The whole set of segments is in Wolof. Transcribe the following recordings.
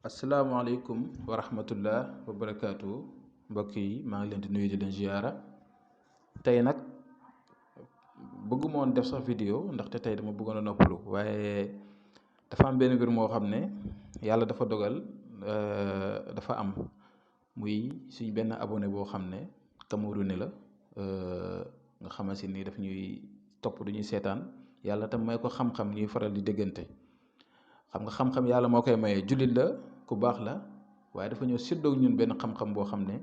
asalaamaaleykum wa rahmatullah wa barakaatu mbokk yi maa ngi leen di nuyu di leen ziyaara tey nag bëgguma woon def sax vidéo ndaxte tey dama bëggoon a noppalu waaye dafa am benn mbir moo xam ne yàlla dafa dogal dafa am muy suñ benn abonné boo xam ne Camerounais la nga xamante ni daf ñuy topp du ñuy seetaan yàlla tam may ko xam-xam ñuy faral di déggante xam nga xam-xam yàlla moo koy maye jullit la ku baax la waaye dafa ñëw séddoo ak ñun benn xam-xam boo xam ne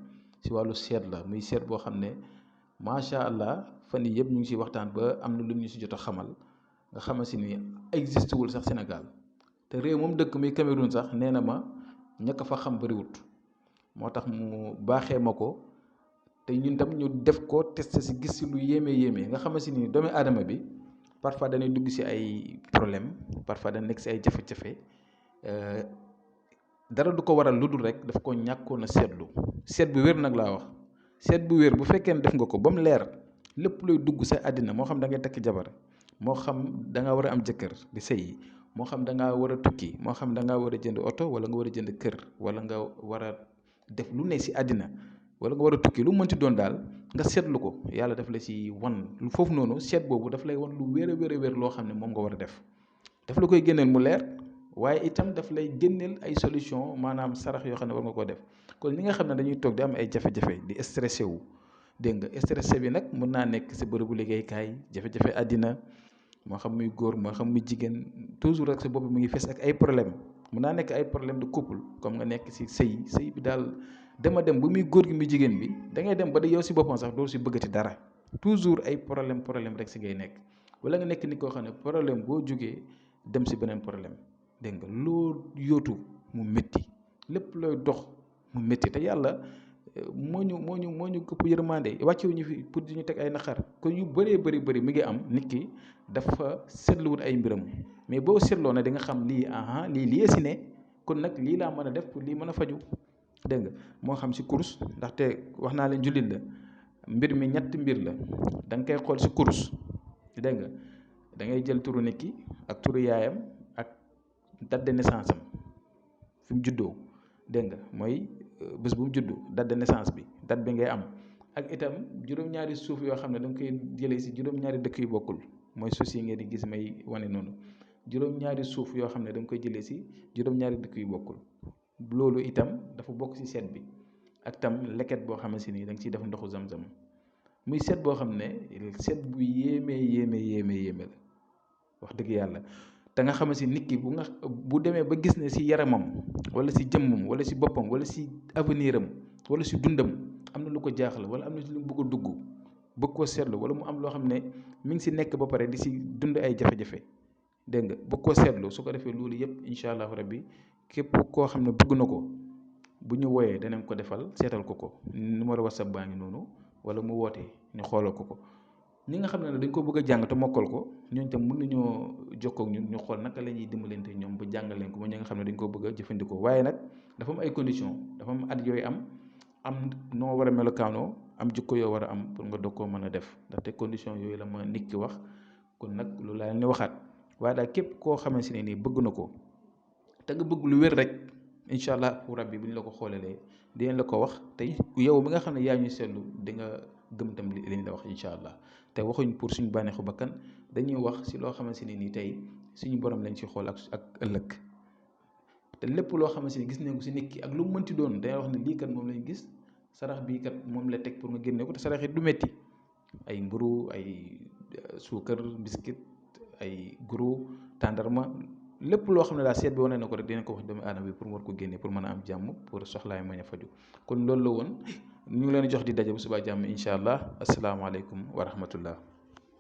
si wàllu seet la muy seet boo xam ne macha allah fan yii yëpp ñu ngi si waxtaan ba am na lu ñu si jot a xamal nga xamante ni existé wul sax Sénégal te réew moom dëkk muy Cameroun sax nee na ma ñàkk fa xam bëriwut moo tax mu baaxee ma ko te ñun tam ñu def ko testé si gis si lu yéeme nga xamante ni doomu aadama bi. Parfois dañuy dugg ci ay problème parfois dañ nekk ci ay jafe-jafe dara du ko waral lu dul rek daf ko ñàkkoon a seetlu seet bu wér nag laa wax seet bu wér bu fekkee ne def nga ko ba mu leer lépp luy dugg sa àddina moo xam da ngay takk jabar moo xam da nga war a am jëkkër di sëyi moo xam da ngaa war a tukki moo xam da ngaa war a jënd oto wala nga war a jënd kër wala nga war a def lu ne ci àddina wala nga war a tukki lu mënti doon daal nga seetlu ko yàlla daf la ci wan foofu noonu seet boobu daf lay wan lu wér a wér loo xam ne moom nga war a def daf la koy génneel mu leer waaye itam daf lay génneel ay solution maanaam sarax yoo xam ne war nga koo def kon ñi nga xam ne dañuy toog di am ay jafe-jafe di stressé wu dégg nga stressé bi nag mën naa nekk si bërëbu liggéeykaay jafe-jafe àddina moo xam muy góor moo xam muy jigéen toujours rek sa bopp mu ngi fees ak ay problème mën naa nekk ay problème de couple comme nga nekk si sëy bi daal dama dem ba muy góor gi muy jigéen bi da ngay dem ba da yow si boppam sax doo si bëggati dara toujours ay problème rek si ngay nekk wala nga nekk ni koo xam ne problème boo jógee dem si beneen problème dégg nga loo yóotu mu métti lépp looy dox mu métti te yàlla moo ñu këpp yërmande wàccewu ñu fi pour di ñu teg ay naqar kon yu bëri mi ngi am nit ki dafa seetluwut ay mbiram mais boo seetloo ne di nga xam lii si ne kon nag lii laa mën a def pour lii mën a faju dégg nga moo xam si course ndaxte wax naa leen jullit la mbir mi ñetti mbir la da nga koy xool si course dégg nga da ngay jël turu nit ki ak turu yaayam ak date de naissance am fi mu juddoo dégg nga mooy bés bu mu juddu date de naissance bi date bi ngay am ak itam juróom-ñaari suuf yoo xam ne da nga koy jëlee si juróom-ñaari dëkk yu bokkul mooy suuf si ngeen di gis may wane noonu juróom-ñaari suuf yoo xam ne da nga koy jëlee si juróom-ñaari dëkk yu bokkul loolu itam dafa bokk ci seet bi ak tam leket boo xamante ni da nga ciy def ndoxu zam-zam muy seet boo xam ne seet bu yéeme la wax dëgg yàlla te nga xamante ni nit ki bu demee ba gis ne ci yaramam wala ci jëmmam wala ci boppam wala ci avenir am wala ci dundam am na lu ko jaaxal wala am na lu mu bëgg a dugg bëgg koo seetlu wala mu am loo xam ne mi ngi ci nekk ba pare di ci dund ay jafe-jafe dégg nga bëgg koo seetlu su ko defee loolu yëpp incha allahu rabbi képp koo xam ne bëgg na ko bu ñu wooyee danañ ko defal seetal ko numéro WhatsApp baa ngi noonu wala mu wootee ñu xoolal ko ñi nga xam ne dañ ko bëgg a jàng te mokkal ko ñooñu tam mën nañoo jokkoo ak ñun ñu xool naka la ñuy dimbalante ñoom ba jàngal leen ko ba ñi nga xam ne dañ ko bëgg a jëfandikoo waaye nag dafa am ay conditions dafa am at yooyu am noo war a melokaanoo am jikko yoo war a am pour nga doog koo mën a def ndaxte conditions yooyu la ma nit ki wax kon nag loolu laa leen di waxaat waaye daal képp koo xamante ne nii bëgg na ko te nga bëgg lu wér rek incha allah pour rabbi bu ñu la ko xoolalee dinañ la ko wax te yow mi nga xam ne yaa ñuy seetlu di nga gëm tam li ñu la wax incha allah te waxuñ pour suñu bànneexu bakkan dañuy wax si loo xamante ne nii tey suñu borom lañ si xool ak ëllëg te lépp loo xamante ni gis nañ ko si nit ki ak lu mu mënti doon day wax ne lii kat moom lañ gis sarax bii kat moom la teg pour nga génne ko te sarax it du métti ay mburu ay suukar biscuit ay guro tàndarma lépp loo xam ne daal seet bi wane na ko rek dinañ ko wax doomu aadama bi pour mu war ko génne pour mën a am jàmm pour soxlaay mën a faju kon loolu la woon ñu ngi leen jox di daje bu subaa jàmm incha allah asalaamaaleykum wa rahmatullah